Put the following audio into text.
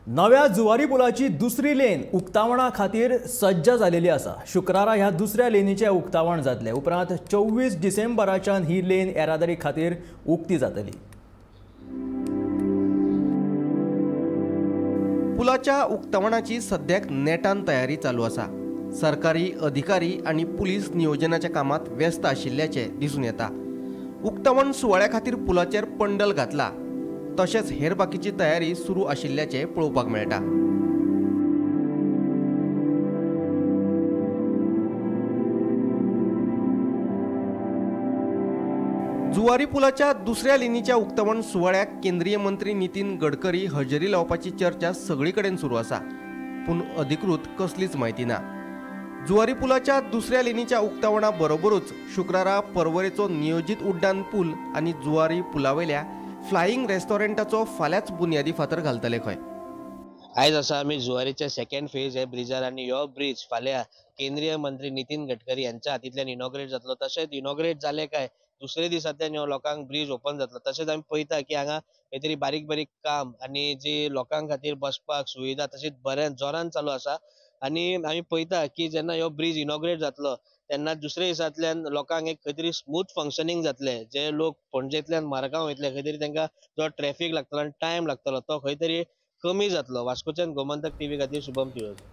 नव्या जुवारी पुलाची दुसरी लेन उक्तावणा खातीर सज्ज जालेली आसा. शुक्रारा ह्या दुसऱ्या लेनीचें उक्तावण जातलें. उपरांत 24 डिसेंबराच्यान ही लेन येरादारी खातीर उक्ती जातली. पुलाच्या उक्तावणाची सद्याक नेटान तयारी चालू आसा. सरकारी अधिकारी आनी पुलीस नियोजनाच्या कामात व्यस्त आशिल्ल्याचें दिसून येता. उक्तावण सुवाळ्या खातीर पुलाचेर पंडल घातला, तशेंच हेर बाकीची तयारी सुरू आशिल्ल्याचें पळोवपाक मेळटा. जुवारी पुलाच्या दुसऱ्या लेनीच्या उक्तावण सुवाळ्याक केंद्रीय मंत्री नितीन गडकरी हजेरी लावपाची चर्चा सगळी कडेन सुरू आसा, पूण अधिकृत कसलीच म्हायती ना. जुवारी पुलाच्या दुसऱ्या लेनीच्या उक्तावणा बरोबरूच शुक्रारा पर्वरेचो नियोजीत उड्डाण पूल आनी जुवारी पुलावेल्या फ्लायिंग रेस्टॉरंटाचो फाल्यांच बुन्यादी फातर घालतले खंय. आयज आसा आमी जुवारीचे सेकंड फेज हे ब्रिजार आनी हो ब्रिज फाल्यां केंद्रीय मंत्री नितीन गडकरी यांच्या हातींतल्यान इनॉग्रेट जातलो. तशेंच इनॉग्रेट जाले काय दुसरे दिसांतल्यान ह्यो लोकांक ब्रिज ओपन जातलो. तशेंच आमी पळयता की हांगा कांयतरी बारीक बारीक काम आनी जी लोकां खातीर बसपाक सुविधा तशीच बऱ्या जोरान चालू आसा. आनी आमी पळयता की जेन्ना ह्यो ब्रिज इनॉग्रेट जातलो तेन्ना दुसऱ्या दिसांतल्यान लोकांक एक खंय तरी स्मूथ फंक्शनींग जातलें. जे लोक पणजेंतल्यान मारगांव वयतले खंय तरी तांकां जो ट्रॅफीक लागतलो आनी टायम लागतलो तो खंय तरी कमी जातलो. वास्कोच्यान गोमंतक टीव्ही खातीर शुभम तिळवजे.